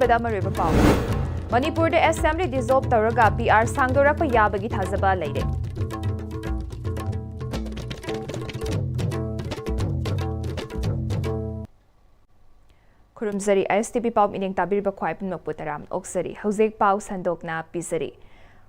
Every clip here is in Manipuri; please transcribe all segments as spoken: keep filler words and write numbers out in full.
ꯗ ꯑꯃꯔꯣꯏꯕ ꯄꯥꯎ꯫ ꯃꯅꯤꯄꯨꯔꯗ assembly dissolve ꯇꯧꯔꯒ P R ꯁꯥꯡꯗꯣꯔꯛꯄ ꯌꯥꯕꯒꯤ ꯊꯥꯖꯕ ꯂꯩꯔꯦ꯫ ꯈꯨꯔꯨꯝꯖꯔꯤ꯫ I S T V ꯄꯥꯎ ꯃꯤꯠꯌꯦꯡ ꯇꯥꯕꯤꯔꯤꯕ ꯈ꯭ꯋꯥꯏ ꯄꯨꯝꯅꯃꯛꯄꯨ ꯇꯔꯥꯝꯅ ꯑꯣꯛꯆꯔꯤ꯫ ꯍꯧꯖꯤꯛ ꯄꯥꯎ ꯁꯟꯗꯣꯛꯅ ꯄꯤꯖꯔꯤ꯫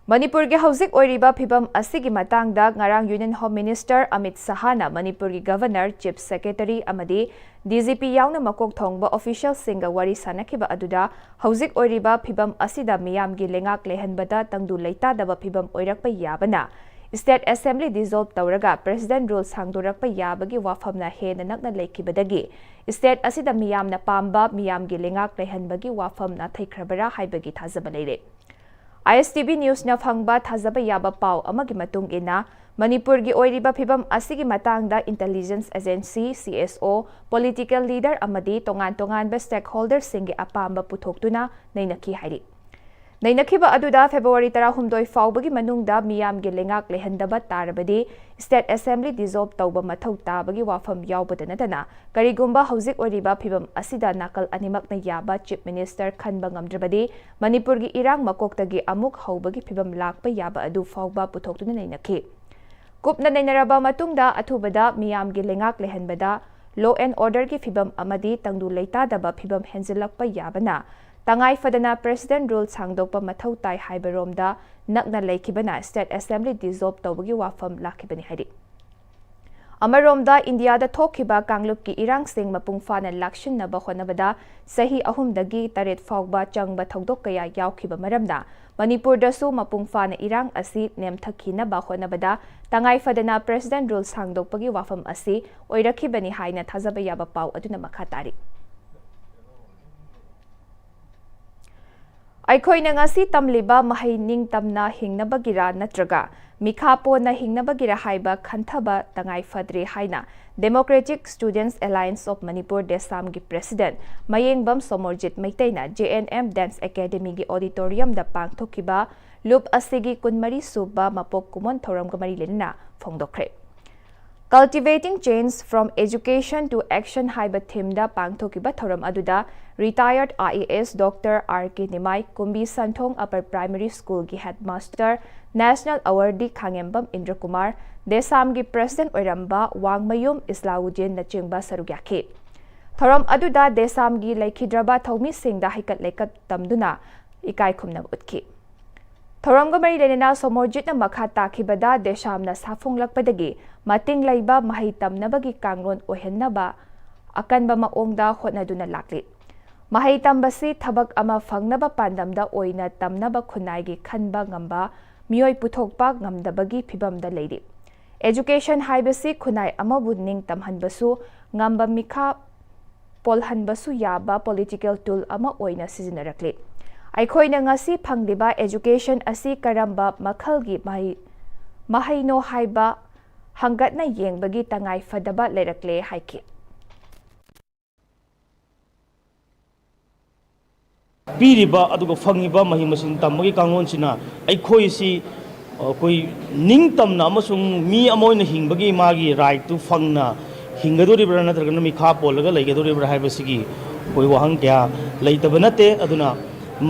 ꯃꯅꯤꯄꯨꯔꯒꯤ ꯍꯧꯖꯤꯛ ꯑꯣꯏꯔꯤꯕ ꯐꯤꯕꯝ ꯑꯁꯤꯒꯤ ꯃꯇꯥꯡꯗ ꯉꯔꯥꯡ Union Home Minister ꯑꯃꯤꯠ ꯁꯍꯥꯅ ꯃꯅꯤꯄꯨꯔꯒꯤ Governor, Chief Secretary ꯑꯃꯗꯤ D G P ꯌꯥꯎꯅ ꯃꯀꯣꯛ ꯊꯣꯡꯕ officialꯁꯤꯡꯒ ꯋꯥꯔꯤ ꯁꯥꯟꯅꯈꯤꯕ ꯑꯗꯨꯗ ꯍꯧꯖꯤꯛ ꯑꯣꯏꯔꯤꯕ ꯐꯤꯕꯝ ꯑꯁꯤꯗ ꯃꯤꯌꯥꯝꯒꯤ ꯂꯩꯉꯥꯛ ꯂꯩꯍꯟꯕꯗ ꯇꯪꯗꯨ ꯂꯩꯇꯥꯗꯕ ꯐꯤꯕꯝ ꯑꯣꯏꯔꯛꯄ ꯌꯥꯕꯅ State Assembly dissolve ꯇꯧꯔꯒ President Rule ꯁꯥꯡꯗꯣꯔꯛꯄ ꯌꯥꯕꯒꯤ ꯋꯥꯐꯝꯅ ꯍꯦꯟꯅ ꯅꯛꯅ ꯂꯩꯈꯤꯕꯗꯒꯤ state ꯑꯁꯤꯗ ꯃꯤꯌꯥꯝꯅ ꯄꯥꯝꯕ ꯃꯤꯌꯥꯝꯒꯤ ꯂꯩꯉꯥꯛ ꯂꯩꯍꯟꯕꯒꯤ ꯋꯥꯐꯝ ꯅꯥꯊꯩꯈ꯭ꯔꯕꯔꯥ ꯍꯥꯏꯕꯒꯤ ꯊꯥꯖꯕ ꯂꯩꯔꯦ꯫ I S T V Newsꯅ ꯐꯪꯕ ꯊꯥꯖꯕ ꯌꯥꯕ ꯄꯥꯎ ꯑꯃꯒꯤ ꯃꯇꯨꯡ ꯏꯟꯅ, ꯃꯅꯤꯄꯨꯔꯒꯤ ꯑꯣꯏꯔꯤꯕ ꯐꯤꯕꯝ ꯑꯁꯤꯒꯤ ꯃꯇꯥꯡꯗ intelligence agency, C S O, political leader ꯑꯃꯗꯤ ꯇꯣꯉꯥꯟ ꯇꯣꯉꯥꯟꯕ stakeholderꯁꯤꯡꯒꯤ ꯑꯄꯥꯝꯕ ꯄꯨꯊꯣꯛꯇꯨꯅ ꯅꯩꯅꯈꯤ ꯍꯥꯏꯔꯤ꯫ ꯅꯩꯅꯈꯤꯕ ꯑꯗꯨꯗ February ꯇꯔꯥꯍꯨꯝꯗꯣꯏ ꯐꯥꯎꯕꯒꯤ ꯃꯅꯨꯡꯗ ꯃꯤꯌꯥꯝꯒꯤ ꯂꯩꯉꯥꯛ ꯂꯩꯍꯟꯗꯕ ꯇꯥꯔꯕꯗꯤ State Assembly dissolve ꯇꯧꯕ ꯃꯊꯧ ꯇꯥꯕꯒꯤ ꯋꯥꯐꯝ ꯌꯥꯎꯕꯇ ꯅꯠꯇꯅ, ꯀꯔꯤꯒꯨꯝꯕ ꯍꯧꯖꯤꯛ ꯑꯣꯏꯔꯤꯕ ꯐꯤꯕꯝ ꯑꯁꯤꯗ ꯅꯥꯀꯜ ꯑꯅꯤꯃꯛꯅ ꯌꯥꯕ Chief Minister ꯈꯟꯕ ꯉꯝꯗ꯭ꯔꯕꯗꯤ ꯃꯅꯤꯄꯨꯔꯒꯤ ꯏꯔꯥꯡ ꯃꯀꯣꯛꯇꯒꯤ ꯑꯃꯨꯛ ꯍꯧꯕꯒꯤ ꯐꯤꯕꯝ ꯂꯥꯛꯄ ꯌꯥꯕ ꯑꯗꯨ ꯐꯥꯎꯕ ꯄꯨꯊꯣꯛꯇꯨꯅ ꯅꯩꯅꯈꯤ꯫ ꯀꯨꯞꯅ ꯅꯩꯅꯔꯕ ꯃꯇꯨꯡꯗ ꯑꯊꯨꯕꯗ ꯃꯤꯌꯥꯝꯒꯤ ꯂꯩꯉꯥꯛ ꯂꯩꯍꯟꯕꯗ law and orderꯒꯤ ꯐꯤꯕꯝ ꯑꯃꯗꯤ ꯇꯪꯗꯨ ꯂꯩꯇꯥꯗꯕ ꯐꯤꯕꯝ ꯍꯦꯟꯖꯤꯜꯂꯛꯄ ꯌꯥꯕꯅ ꯇꯉꯥꯏ ꯐꯗꯅ President Rule ꯁꯥꯡꯗꯣꯛꯄ ꯃꯊꯧ ꯇꯥꯏ ꯍꯥꯏꯕꯔꯣꯝꯗ ꯅꯛꯅ ꯂꯩꯈꯤꯕꯅ State Assembly dissolve ꯇꯧꯕꯒꯤ ꯋꯥꯐꯝ ꯂꯥꯛꯈꯤꯕꯅꯤ ꯍꯥꯏꯔꯤ꯫ ꯑꯃꯔꯣꯝꯗ ꯏꯟꯗꯤꯌꯥꯗ ꯊꯣꯛꯈꯤꯕ ꯀꯥꯡꯂꯨꯞꯀꯤ ꯏꯔꯥꯡꯁꯤꯡ ꯃꯄꯨꯡ ꯐꯥꯅ ꯂꯥꯛꯁꯤꯟꯅꯕ ꯍꯣꯠꯅꯕꯗ ꯆꯍꯤ ꯑꯍꯨꯝꯗꯒꯤ ꯇꯔꯦꯠ ꯐꯥꯎꯕ ꯆꯪꯕ ꯊꯧꯗꯣꯛ ꯀꯌꯥ ꯌꯥꯎꯈꯤꯕ ꯃꯔꯝꯅ ꯃꯅꯤꯄꯨꯔꯗꯁꯨ ꯃꯄꯨꯡ ꯐꯥꯅ ꯏꯔꯥꯡ ꯑꯁꯤ ꯅꯦꯝꯊꯈꯤꯅꯕ ꯍꯣꯠꯅꯕꯗ ꯇꯉꯥꯏ ꯐꯗꯅ President Rule ꯁꯥꯡꯗꯣꯛꯄꯒꯤ ꯋꯥꯐꯝ ꯑꯁꯤ ꯑꯣꯏꯔꯛꯈꯤꯕꯅꯤ ꯍꯥꯏꯅ ꯊꯥꯖꯕ ꯌꯥꯕ ꯄꯥꯎ ꯑꯗꯨꯅ ꯃꯈꯥ ꯇꯥꯔꯤ꯫ ꯑꯩꯈꯣꯏꯅ ꯉꯁꯤ ꯇꯝꯂꯤꯕ ꯃꯍꯩ ꯅꯤꯡꯇꯝꯅ ꯍꯤꯡꯅꯕꯒꯤꯔꯥ ꯅꯠꯇ꯭ꯔꯒ ꯃꯤꯈꯥ ꯄꯣꯟꯅ ꯍꯤꯡꯅꯕꯒꯤꯔꯥ ꯍꯥꯏꯕ ꯈꯟꯊꯕ ꯇꯉꯥꯏ ꯐꯗ꯭ꯔꯦ ꯍꯥꯏꯅ Democratic Students Alliance of Manipur, ꯗꯦꯁꯥꯝꯒꯤ President Mayengbam Somorjit ꯃꯩꯇꯩꯅ J N M Dance Academyꯒꯤ auditoriumꯗ ꯄꯥꯡꯊꯣꯛꯈꯤꯕ ꯂꯨꯞ ꯑꯁꯤꯒꯤ ꯀꯨꯟꯃꯔꯤ ꯁꯨꯕ ꯃꯄꯣꯛ ꯀꯨꯝꯑꯣꯟ ꯊꯧꯔꯝꯒ ꯃꯔꯤ ꯂꯩꯅꯅ ꯐꯣꯡꯗꯣꯛꯈ꯭ꯔꯦ꯫ Cultivating Change from Education to Action ꯍꯥꯏꯕ themeꯗ ꯄꯥꯡꯊꯣꯛꯈꯤꯕ ꯊꯧꯔꯝ ꯑꯗꯨꯗ retired I A S Doctor R K Nimai, ꯀꯨꯝꯕꯤ ꯁꯟꯊꯣꯡ Upper Primary Schoolꯒꯤ headmaster, national awardee ꯈꯥꯉꯦꯝꯕꯝ ꯏꯟꯗ꯭ꯔꯀꯨꯃꯥꯔ, ꯗꯦꯁꯥꯝꯒꯤ president ꯑꯣꯏꯔꯝꯕ ꯋꯥꯡꯃꯌꯨꯝ ꯏꯁꯂꯥꯎꯗꯤꯟꯅꯆꯤꯡꯕ ꯁꯔꯨꯛ ꯌꯥꯈꯤ꯫ ꯊꯧꯔꯝ ꯑꯗꯨꯗ ꯗꯦꯁꯥꯝꯒꯤ ꯂꯩꯈꯤꯗ꯭ꯔꯕ ꯊꯧꯃꯤꯁꯤꯡꯗ ꯍꯩꯀꯠ ꯂꯩꯀꯠ ꯇꯝꯗꯨꯅ ꯏꯀꯥꯏ ꯈꯨꯝꯅꯕ ꯎꯠꯈꯤ꯫ ꯊꯧꯔꯝꯒ ꯃꯔꯤ ꯂꯩꯅꯅ ꯁꯣꯃꯣꯔꯖꯤꯠꯅ ꯃꯈꯥ ꯇꯥꯈꯤꯕꯗ, ꯗꯦꯁꯥꯝꯅ ꯁꯥꯐꯣꯡꯂꯛꯄꯗꯒꯤ ꯃꯇꯤꯡ ꯂꯩꯕ ꯃꯍꯩ ꯇꯝꯅꯕꯒꯤ ꯀꯥꯡꯂꯣꯟ ꯑꯣꯏꯍꯟꯅꯕ ꯑꯀꯟꯕ ꯃꯑꯣꯡꯗ ꯍꯣꯠꯅꯗꯨꯅ ꯂꯥꯛꯂꯤ꯫ ꯃꯍꯩ ꯇꯝꯕꯁꯤ ꯊꯕꯛ ꯑꯃ ꯐꯪꯅꯕ ꯄꯥꯟꯗꯝꯗ ꯑꯣꯏꯅ ꯇꯝꯅꯕ ꯈꯨꯟꯅꯥꯏꯒꯤ ꯈꯟꯕ ꯉꯝꯕ ꯃꯤꯑꯣꯏ ꯄꯨꯊꯣꯛꯄ ꯉꯝꯗꯕꯒꯤ ꯐꯤꯚꯝꯗ ꯂꯩꯔꯤ꯫ Education ꯍꯥꯏꯕꯁꯤ ꯈꯨꯟꯅꯥꯏ ꯑꯃꯕꯨ ꯅꯤꯡ ꯇꯝꯍꯟꯕꯁꯨ ꯉꯝꯕ, ꯃꯤꯈꯥ ꯄꯣꯜꯍꯟꯕꯁꯨ ꯌꯥꯕ political tool ꯑꯃ ꯑꯣꯏꯅ ꯁꯤꯖꯤꯟꯅꯔꯛꯂꯤ꯫ ꯑꯩꯈꯣꯏꯅ ꯉꯁꯤ ꯐꯪꯂꯤꯕ education ꯑꯁꯤ ꯀꯔꯝꯕ ꯃꯈꯜꯒꯤ ꯃꯍꯩ, ꯃꯍꯩꯅꯣ ꯍꯥꯏꯕ ꯍꯪꯒꯠꯅ ꯌꯦꯡꯕꯒꯤ ꯇꯉꯥꯏ ꯐꯗꯕ ꯂꯩꯔꯛꯂꯦ ꯍꯥꯏꯈꯤ꯫ ꯄꯤꯔꯤꯕ ꯑꯗꯨꯒ ꯐꯪꯉꯤꯕ ꯃꯍꯩ ꯃꯁꯤꯡ ꯇꯝꯕꯒꯤ ꯀꯥꯡꯂꯣꯟꯁꯤꯅ ꯑꯩꯈꯣꯏꯁꯤ, ꯑꯩꯈꯣꯏ ꯅꯤꯡꯇꯝꯅ ꯑꯃꯁꯨꯡ ꯃꯤ ꯑꯃ ꯑꯣꯏꯅ ꯍꯤꯡꯕꯒꯤ ꯃꯥꯒꯤ rightꯇꯨ ꯐꯪꯅ ꯍꯤꯡꯒꯗꯧꯔꯤꯕ꯭ꯔꯥ ꯅꯠꯇ꯭ꯔꯒꯅ ꯃꯤꯈꯥ ꯄꯣꯜꯂꯒ ꯂꯩꯒꯗꯧꯔꯤꯕ꯭ꯔꯥ ꯍꯥꯏꯕꯁꯤꯒꯤ ꯑꯩꯈꯣꯏ ꯋꯥꯍꯪ ꯀꯌꯥ ꯂꯩꯇꯕ ꯅꯠꯇꯦ꯫ ꯑꯗꯨꯅ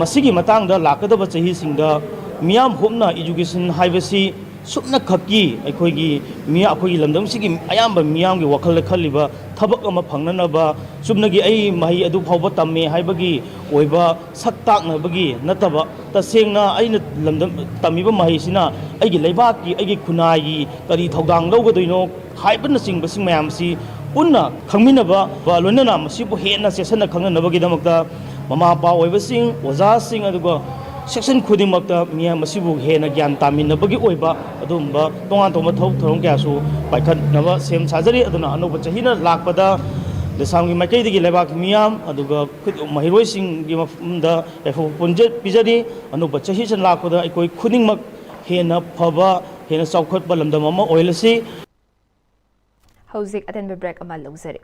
ꯃꯁꯤꯒꯤ ꯃꯇꯥꯡꯗ ꯂꯥꯛꯀꯗꯕ ꯆꯍꯤꯁꯤꯡꯗ ꯃꯤꯌꯥꯝ ꯍꯨꯞꯅ education ꯍꯥꯏꯕꯁꯤ ꯁꯨꯞꯅꯈꯛꯀꯤ ꯑꯩꯈꯣꯏꯒꯤ ꯃꯤ-, ꯑꯩꯈꯣꯏꯒꯤ ꯂꯝꯗꯝꯁꯤꯒꯤ ꯑꯌꯥꯝꯕ ꯃꯤꯌꯥꯝꯒꯤ ꯋꯥꯈꯜꯗ ꯈꯜꯂꯤꯕ ꯊꯕꯛ ꯑꯃ ꯐꯪꯅꯅꯕ, ꯆꯨꯝꯅꯒꯤ ꯑꯩ ꯃꯍꯩ ꯑꯗꯨ ꯐꯥꯎꯕ ꯇꯝꯃꯦ ꯍꯥꯏꯕꯒꯤ ꯑꯣꯏꯕ ꯁꯛ ꯇꯥꯛꯅꯕꯒꯤ ꯅꯠꯇꯕ, ꯇꯁꯦꯡꯅ ꯑꯩꯅ ꯂꯝꯗꯝ, ꯇꯝꯃꯤꯕ ꯃꯍꯩꯁꯤꯅ ꯑꯩꯒꯤ ꯂꯩꯕꯥꯛꯀꯤ, ꯑꯩꯒꯤ ꯈꯨꯟꯅꯥꯏꯒꯤ ꯀꯔꯤ ꯊꯧꯗꯥꯡ ꯂꯧꯒꯗꯣꯏꯅꯣ ꯍꯥꯏꯕꯅꯆꯤꯡꯕꯁꯤꯡ ꯃꯌꯥꯝꯁꯤ ꯄꯨꯟꯅ ꯈꯪꯃꯤꯟꯅꯕ, ꯂꯣꯏꯅꯅ ꯃꯁꯤꯕꯨ ꯍꯦꯟꯅ ꯆꯦꯠꯁꯟꯅ ꯈꯪꯅꯅꯕꯒꯤꯗꯃꯛꯇ ꯃꯃꯥ ꯃꯄꯥ ꯑꯣꯏꯕꯁꯤꯡ, ꯑꯣꯖꯥꯁꯤꯡ, ꯑꯗꯨꯒ section ꯈꯨꯗꯤꯡꯃꯛꯇ ꯃꯤꯌꯥꯝ ꯃꯁꯤꯕꯨ ꯍꯦꯟꯅ ꯒ꯭ꯌꯥꯟ ꯇꯥꯃꯤꯟꯅꯕꯒꯤ ꯑꯣꯏꯕ ꯑꯗꯨꯒꯨꯝꯕ ꯇꯣꯉꯥꯟ ꯇꯣꯉꯥꯟꯕ ꯊꯕꯛ ꯊꯧꯔꯝ ꯀꯌꯥꯁꯨ ꯄꯥꯏꯈꯠꯅꯕ ꯁꯦꯝ ꯁꯥꯖꯔꯤ꯫ ꯑꯗꯨꯅ ꯑꯅꯧꯕ ꯆꯍꯤꯅ ꯂꯥꯛꯄꯗ ꯂꯩꯁꯥꯝꯒꯤ ꯃꯥꯏꯀꯩꯗꯒꯤ ꯂꯩꯕꯥꯛꯀꯤ ꯃꯤꯌꯥꯝ ꯑꯗꯨꯒ ꯈꯨ-, ꯃꯍꯩꯔꯣꯏꯁꯤꯡꯒꯤ ꯃꯐꯝꯗ ꯌꯥꯏꯐꯕ ꯄꯨꯟꯖ-, ꯄꯤꯖꯔꯤ꯫ ꯑꯅꯧꯕ ꯆꯍꯤꯁꯤꯅ ꯂꯥꯛꯄꯗ ꯑꯩꯈꯣꯏ ꯈꯨꯗꯤꯡꯃꯛ ꯍꯦꯟꯅ ꯐꯕ, ꯍꯦꯟꯅ ꯆꯥꯎꯈꯠꯄ ꯂꯝꯗꯝ ꯑꯃ ꯑꯣꯏꯍꯜꯂꯁꯤ꯫ ꯍꯧꯖꯤꯛ ꯑꯇꯦꯟꯕ break ꯑꯃ ꯂꯧꯖꯔꯤ꯫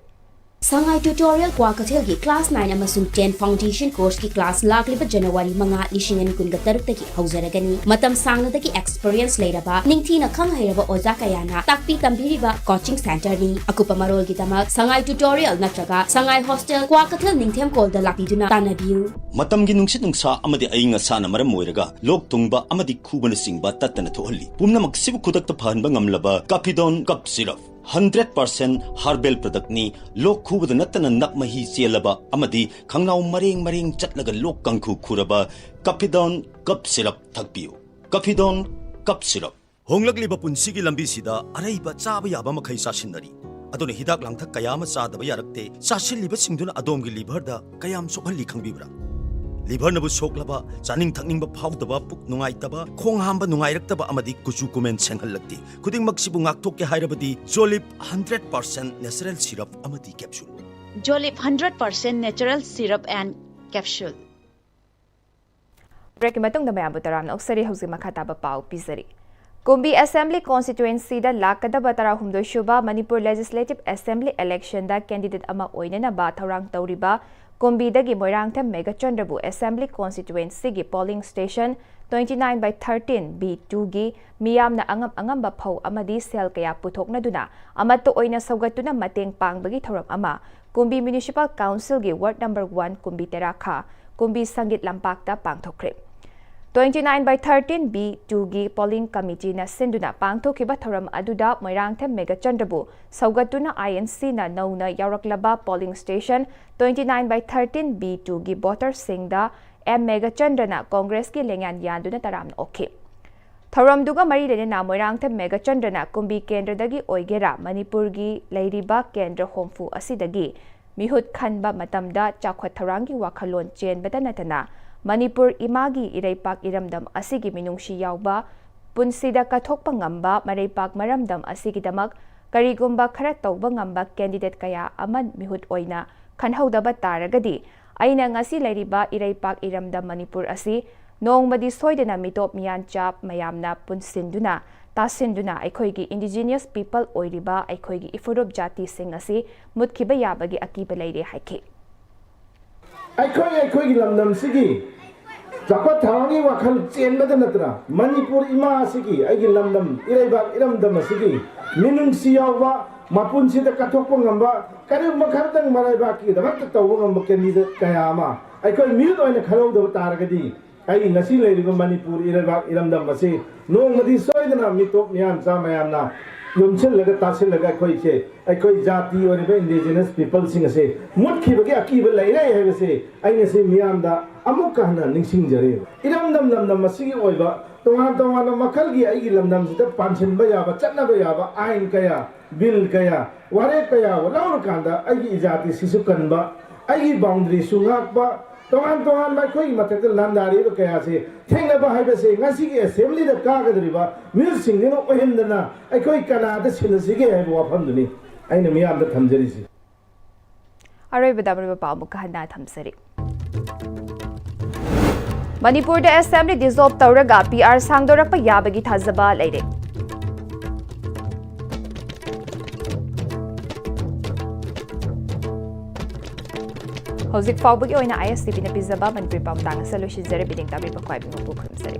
ꯁꯉꯥꯏ Tutorial ꯀ꯭ꯋꯥꯀꯩꯊꯦꯜꯒꯤ class nine ꯑꯃꯁꯨꯡ ten foundation courseꯀꯤ class ꯂꯥꯛꯂꯤꯕ January ꯃꯉꯥ, ꯂꯤꯁꯤꯡ ꯑꯅꯤ ꯀꯨꯟꯒ ꯇꯔꯨꯛꯇꯒꯤ ꯍꯧꯖꯔꯒꯅꯤ꯫ ꯃꯇꯝ ꯁꯥꯡꯅꯗꯒꯤ experience ꯂꯩꯔꯕ, ꯅꯤꯡꯊꯤꯅ ꯈꯪ ꯍꯩꯔꯕ ꯑꯣꯖꯥ ꯀꯌꯥꯅ ꯇꯥꯛꯄꯤ ꯇꯝꯕꯤꯔꯤꯕ coaching centreꯅꯤ꯫ ꯑꯀꯨꯞꯄ ꯃꯔꯣꯜꯒꯤꯗꯃꯛ ꯁꯉꯥꯏ Tutorial ꯅꯠꯇ꯭ꯔꯒ ꯁꯉꯥꯏ Hostel, ꯀ꯭ꯋꯥꯀꯩꯊꯦꯜ ꯅꯤꯡꯊꯦꯝꯀꯣꯜꯗ ꯂꯥꯛꯄꯤꯗꯨꯅ ꯇꯥꯟꯅꯕꯤꯌꯨ꯫ ꯃꯇꯝꯒꯤ ꯅꯨꯡꯁꯤꯠ ꯅꯨꯡꯁꯥ ꯑꯃꯗꯤ ꯑꯏꯪ ꯑꯁꯥꯅ ꯃꯔꯝ ꯑꯣꯏꯔꯒ ꯂꯣꯛ ꯊꯨꯡꯕ ꯑꯃꯗꯤ ꯈꯨꯕꯅꯆꯤꯡꯕ ꯇꯠꯇꯅ ꯊꯣꯛꯍꯜꯂꯤ꯫ ꯄꯨꯝꯅꯃꯛꯁꯤꯕꯨ ꯈꯨꯗꯛꯇ ꯐꯍꯟꯕ ꯉꯝꯂꯕ Caphidone Cough Syrup, hundred percent herbal productꯅꯤ꯫ ꯂꯣꯛ ꯈꯨꯕꯗ ꯅꯠꯇꯅ ꯅꯞ ꯃꯍꯤ ꯆꯦꯜꯂꯕ ꯑꯃꯗꯤ ꯈꯪꯅꯥꯎ ꯃꯔꯦꯡ ꯃꯔꯦꯡ ꯆꯠꯂꯒ ꯂꯣꯛ ꯀꯥꯡꯈꯨ ꯈꯨꯔꯕ Caphidone Cough Syrup ꯊꯛꯄꯤꯌꯨ꯫ Caphidone Cough Syrup꯫ ꯍꯣꯡꯂꯛꯂꯤꯕ ꯄꯨꯟꯁꯤꯒꯤ ꯂꯝꯕꯤꯁꯤꯗ ꯑꯔꯩꯕ ꯆꯥꯕ ꯌꯥꯕ ꯃꯈꯩ ꯆꯥꯁꯤꯟꯅꯔꯤ꯫ ꯑꯗꯨꯅ ꯍꯤꯗꯥꯛ ꯂꯥꯡꯊꯛ ꯀꯌꯥ ꯑꯃ ꯆꯥꯗꯕ ꯌꯥꯔꯛꯇꯦ꯫ ꯆꯥꯁꯤꯜꯂꯤꯕꯁꯤꯡꯗꯨꯅ ꯑꯗꯣꯝꯒꯤ liverꯗ ꯀꯌꯥꯝ ꯁꯣꯛꯍꯜꯂꯤ ꯈꯪꯕꯤꯕ꯭ꯔꯥ? Liverꯅꯕꯨ ꯁꯣꯛꯂꯕ, ꯆꯥꯅꯤꯡ ꯊꯛꯅꯤꯡꯕ ꯐꯥꯎꯗꯕ, ꯄꯨꯛ ꯅꯨꯡꯉꯥꯏꯇꯕ, ꯈꯣꯡ ꯍꯥꯝꯕ ꯅꯨꯡꯉꯥꯏꯔꯛꯇꯕ ꯑꯃꯗꯤ ꯀꯨꯆꯨ ꯀꯨꯃꯦꯟ ꯁꯦꯡꯍꯜꯂꯛꯇꯦ꯫ ꯈꯨꯗꯤꯡꯃꯛꯁꯤꯕꯨ ꯉꯥꯛꯊꯣꯛꯀꯦ ꯍꯥꯏꯔꯕꯗꯤ Jolib hundred percent natural syrup ꯑꯃꯗꯤ capsule꯫ Jolib hundred percent natural syrup and capsule꯫ Breakꯀꯤ ꯃꯇꯨꯡꯗ ꯃꯌꯥꯝꯕꯨ ꯇꯔꯥꯝꯅ ꯑꯣꯛꯆꯔꯤ꯫ ꯍꯧꯖꯤꯛ ꯃꯈꯥ ꯇꯥꯕ ꯄꯥꯎ ꯄꯤꯖꯔꯤ꯫ ꯀꯨꯝꯕꯤ Assembly Constituencyꯗ ꯂꯥꯛꯀꯗꯕ ꯇꯔꯥꯍꯨꯝꯗꯣꯏ ꯁꯨꯕ Manipur Legislative Assembly electionꯗ candidate ꯑꯃ ꯑꯣꯏꯅꯅꯕ ꯊꯧꯔꯥꯡ ꯇꯧꯔꯤꯕ ꯀꯨꯝꯕꯤꯗꯒꯤ Moirangthem ꯃꯦꯘꯆꯟꯗ꯭ꯔꯕꯨ Assembly Constituencyꯒꯤ polling station twenty nine by thirteen B twoꯒꯤ ꯃꯤꯌꯥꯝꯅ ꯑꯉꯝ ꯑꯉꯝꯕ ꯐꯧ ꯑꯃꯗꯤ ꯁꯦꯜ ꯀꯌꯥ ꯄꯨꯊꯣꯛꯅꯗꯨꯅ ꯑꯃꯠꯇ ꯑꯣꯏꯅ ꯁꯧꯒꯠꯇꯨꯅ ꯃꯇꯦꯡ ꯄꯥꯡꯕꯒꯤ ꯊꯧꯔꯝ ꯑꯃ ꯀꯨꯝꯕꯤ Municipal Councilꯒꯤ ward number one ꯀꯨꯝꯕꯤ ꯇꯦꯔꯥꯈꯥ ꯀꯨꯝꯕꯤ ꯁꯪꯒꯤꯠ ꯂꯝꯄꯥꯛꯇ ꯄꯥꯡꯊꯣꯛꯈ꯭ꯔꯦ꯫ Twenty nine by thirteen B twoꯒꯤ polling committeeꯅ ꯁꯤꯟꯗꯨꯅ ꯄꯥꯡꯊꯣꯛꯈꯤꯕ ꯊꯧꯔꯝ ꯑꯗꯨꯗ ꯃꯣꯏꯔꯥꯡꯊꯦꯝ ꯃꯦꯘꯆꯟꯗ꯭ꯔꯕꯨ ꯁꯧꯒꯠꯇꯨꯅ INCꯅ ꯅꯧꯅ ꯌꯥꯎꯔꯛꯂꯕ polling station twenty nine by thirteen B twoꯒꯤ voterꯁꯤꯡꯗ ꯑꯦꯝ ꯃꯦꯘꯆꯟꯗ꯭ꯔꯅ Congressꯀꯤ ꯂꯦꯡꯌꯥꯟ ꯌꯥꯟꯗꯨꯅ ꯇꯔꯥꯝꯅ ꯑꯣꯛꯈꯤ꯫ ꯊꯧꯔꯝꯗꯨꯒ ꯃꯔꯤ ꯂꯩꯅꯅ ꯃꯣꯏꯔꯥꯡꯊꯦꯝ ꯃꯦꯘꯆꯟꯗ꯭ꯔꯅ ꯀꯨꯝꯕꯤ ꯀꯦꯟꯗ꯭ꯔꯗꯒꯤ ꯑꯣꯏꯒꯦꯔꯥ, ꯃꯅꯤꯄꯨꯔꯒꯤ ꯂꯩꯔꯤꯕ ꯀꯦꯟꯗ꯭ꯔ ꯍꯨꯝꯐꯨ ꯑꯁꯤꯗꯒꯤ ꯃꯤꯍꯨꯠ ꯈꯟꯕ ꯃꯇꯝꯗ ꯆꯥꯎꯈꯠ ꯊꯧꯔꯥꯡꯒꯤ ꯋꯥꯈꯜꯂꯣꯟ ꯆꯦꯟꯕꯇ ꯅꯠꯇꯅ ꯃꯅꯤꯄꯨꯔ ꯏꯃꯥꯒꯤ ꯏꯔꯩꯄꯥꯛ ꯏꯔꯝꯗꯝ ꯑꯁꯤꯒꯤ ꯃꯤꯅꯨꯡꯁꯤ ꯌꯥꯎꯕ, ꯄꯨꯟꯁꯤꯗ ꯀꯠꯊꯣꯛꯄ ꯉꯝꯕ ꯃꯔꯩꯄꯥꯛ ꯃꯔꯝꯗꯝ ꯑꯁꯤꯒꯤꯗꯃꯛ ꯀꯔꯤꯒꯨꯝꯕ ꯈꯔ ꯇꯧꯕ ꯉꯝꯕ candidate ꯀꯌꯥ ꯑꯃ ꯃꯤꯍꯨꯠ ꯑꯣꯏꯅ ꯈꯟꯍꯧꯗꯕ ꯇꯥꯔꯒꯗꯤ, ꯑꯩꯅ ꯉꯁꯤ ꯂꯩꯔꯤꯕ ꯏꯔꯩꯄꯥꯛ ꯏꯔꯝꯗꯝ ꯃꯅꯤꯄꯨꯔ ꯑꯁꯤ ꯅꯣꯡꯃꯗꯤ ꯁꯣꯏꯗꯅ ꯃꯤꯇꯣꯞ ꯃꯤꯌꯥꯟꯆꯥ ꯃꯌꯥꯝꯅ ꯄꯨꯟꯁꯤꯟꯗꯨꯅ ꯇꯥꯁꯤꯟꯗꯨꯅ ꯑꯩꯈꯣꯏꯒꯤ indigenous people ꯑꯣꯏꯔꯤꯕ ꯑꯩꯈꯣꯏꯒꯤ ꯏꯐꯨꯔꯨꯞ ꯖꯥꯇꯤꯁꯤꯡ ꯑꯁꯤ ꯃꯨꯠꯈꯤꯕ ꯌꯥꯕꯒꯤ ꯑꯀꯤꯕ ꯂꯩꯔꯦ ꯍꯥꯏꯈꯤ꯫ ꯑꯩꯈꯣꯏ ꯑꯩꯈꯣꯏꯒꯤ ꯂꯝꯗꯝꯁꯤꯒꯤ ꯆꯥꯎꯈꯠ ꯊꯧꯔꯥꯡꯒꯤ ꯋꯥꯈꯜ ꯆꯦꯟꯕꯗ ꯅꯠꯇꯅ ꯃꯅꯤꯄꯨꯔ ꯏꯃꯥ ꯑꯁꯤꯒꯤ, ꯑꯩꯒꯤ ꯂꯝꯗꯝ ꯏꯔꯩꯕꯥꯛ ꯏꯔꯝꯗꯝ ꯑꯁꯤꯒꯤ ꯃꯤꯅꯨꯡꯁꯤ ꯌꯥꯎꯕ, ꯃꯄꯨꯟꯁꯤꯗ ꯀꯠꯊꯣꯛꯄ ꯉꯝꯕ, ꯀꯔꯤꯒꯨꯝꯕ ꯈꯔꯗꯪ ꯃꯔꯩꯕꯥꯛꯀꯤꯗꯃꯛꯇ ꯇꯧꯕ ꯉꯝꯕ candidate ꯀꯌꯥ ꯑꯃ ꯑꯩꯈꯣꯏ ꯃꯤꯍꯨꯠ ꯑꯣꯏꯅ ꯈꯜꯍꯧꯗꯕ ꯇꯥꯔꯒꯗꯤ ꯑꯩ ꯉꯁꯤ ꯂꯩꯔꯤꯕ ꯃꯅꯤꯄꯨꯔ ꯏꯔꯩꯕꯥꯛ ꯏꯔꯝꯗꯝ ꯑꯁꯤ ꯅꯣꯡꯃꯗꯤ ꯁꯣꯏꯗꯅ ꯃꯤꯇꯣꯞ ꯃꯤꯌꯥꯟꯆꯥ ꯃꯌꯥꯝꯅ ꯌꯣꯝꯁꯤꯜꯂꯒ ꯇꯥꯁꯤꯜꯂꯒ ꯑꯩꯈꯣꯏꯁꯦ, ꯑꯩꯈꯣꯏ ꯖꯥꯇꯤ ꯑꯣꯏꯔꯤꯕ indigenous peopleꯁꯤꯡ ꯑꯁꯦ ꯃꯨꯠꯈꯤꯕꯒꯤ ꯑꯀꯤꯕ ꯂꯩꯔꯦ ꯍꯥꯏꯕꯁꯦ ꯑꯩ ꯉꯁꯤ ꯃꯤꯌꯥꯝꯗ ꯑꯃꯨꯛꯀ ꯍꯟꯅ ꯅꯤꯡꯁꯤꯡꯖꯔꯤ꯫ ꯏꯔꯝꯗꯝ ꯂꯝꯗꯝ ꯑꯁꯤꯒꯤ ꯑꯣꯏꯕ ꯇꯣꯉꯥꯟ ꯇꯣꯉꯥꯟꯕ ꯃꯈꯜꯒꯤ ꯑꯩꯒꯤ ꯂꯝꯗꯝꯁꯤꯗ ꯄꯥꯟꯁꯤꯟꯕ ꯌꯥꯕ, ꯆꯠꯅꯕ ꯌꯥꯕ ꯑꯥꯏꯟ ꯀꯌꯥ, ꯕꯤꯜ ꯀꯌꯥ, ꯋꯥꯔꯦꯞ ꯀꯌꯥ ꯂꯧꯔꯀꯥꯟꯗ ꯑꯩꯒꯤ ꯏꯖꯥꯇꯤ ꯁꯤꯁꯨ ꯀꯟꯕ, ꯑꯩꯒꯤ ꯕꯥꯎꯟꯗꯔꯤꯁꯨ ꯉꯥꯛꯄ, ꯇꯣꯉꯥꯟ ꯇꯣꯉꯥꯟꯕ ꯑꯩꯈꯣꯏꯒꯤ ꯃꯊꯛꯇ ꯂꯥꯟꯗꯥꯔꯤꯕ ꯀꯌꯥꯁꯦ ꯊꯦꯡꯅꯕ ꯍꯥꯏꯕꯁꯦ ꯉꯁꯤꯒꯤ ꯑꯦꯁꯦꯝꯕ꯭ꯂꯤꯗ ꯀꯥꯒꯗꯧꯔꯤꯕ ꯃꯤꯍꯨꯠꯁꯤꯡꯁꯤꯅ ꯑꯣꯏꯍꯟꯗꯅ ꯑꯩꯈꯣꯏ ꯀꯅꯥꯗ ꯁꯤꯟꯅꯁꯤꯒꯦ ꯍꯥꯏꯕ ꯋꯥꯐꯝꯗꯨꯅꯤ ꯑꯩꯅ ꯃꯤꯌꯥꯝꯗ ꯊꯝꯖꯔꯤꯁꯤ꯫ ꯑꯔꯣꯏꯕꯗ ꯑꯔꯣꯏꯕ ꯄꯥꯎ ꯑꯃꯨꯛꯀ ꯍꯟꯅ ꯊꯝꯖꯔꯤ꯫ ꯃꯅꯤꯄꯨꯔꯗ ꯑꯦꯁꯦꯝꯕ꯭ꯂꯤ ꯗꯤꯖꯣꯜꯕ ꯇꯧꯔꯒ ꯄꯤ ꯑꯥꯔ ꯁꯥꯡꯗꯣꯔꯛꯄ ꯌꯥꯕꯒꯤ ꯊꯥꯖꯕ ꯂꯩꯔꯦ꯫ ꯍꯧꯖꯤꯛ ꯐꯥꯎꯕꯒꯤ ꯑꯣꯏꯅ ꯑꯥꯏ ꯑꯦꯁ ꯇꯤ ꯚꯤꯅ ꯄꯤꯖꯕ ꯃꯅꯤꯄꯨꯔꯤ ꯄꯥꯎ ꯃꯇꯥꯡ ꯑꯁꯤꯗ ꯂꯣꯏꯁꯤꯟꯖꯔꯦ꯫ ꯕꯤꯗꯤꯡ ꯇꯥꯕꯤꯕ ꯈ꯭ꯋꯥꯏꯕꯤ ꯃꯄꯨ ꯈꯨꯔꯨꯝꯖꯔꯤ꯫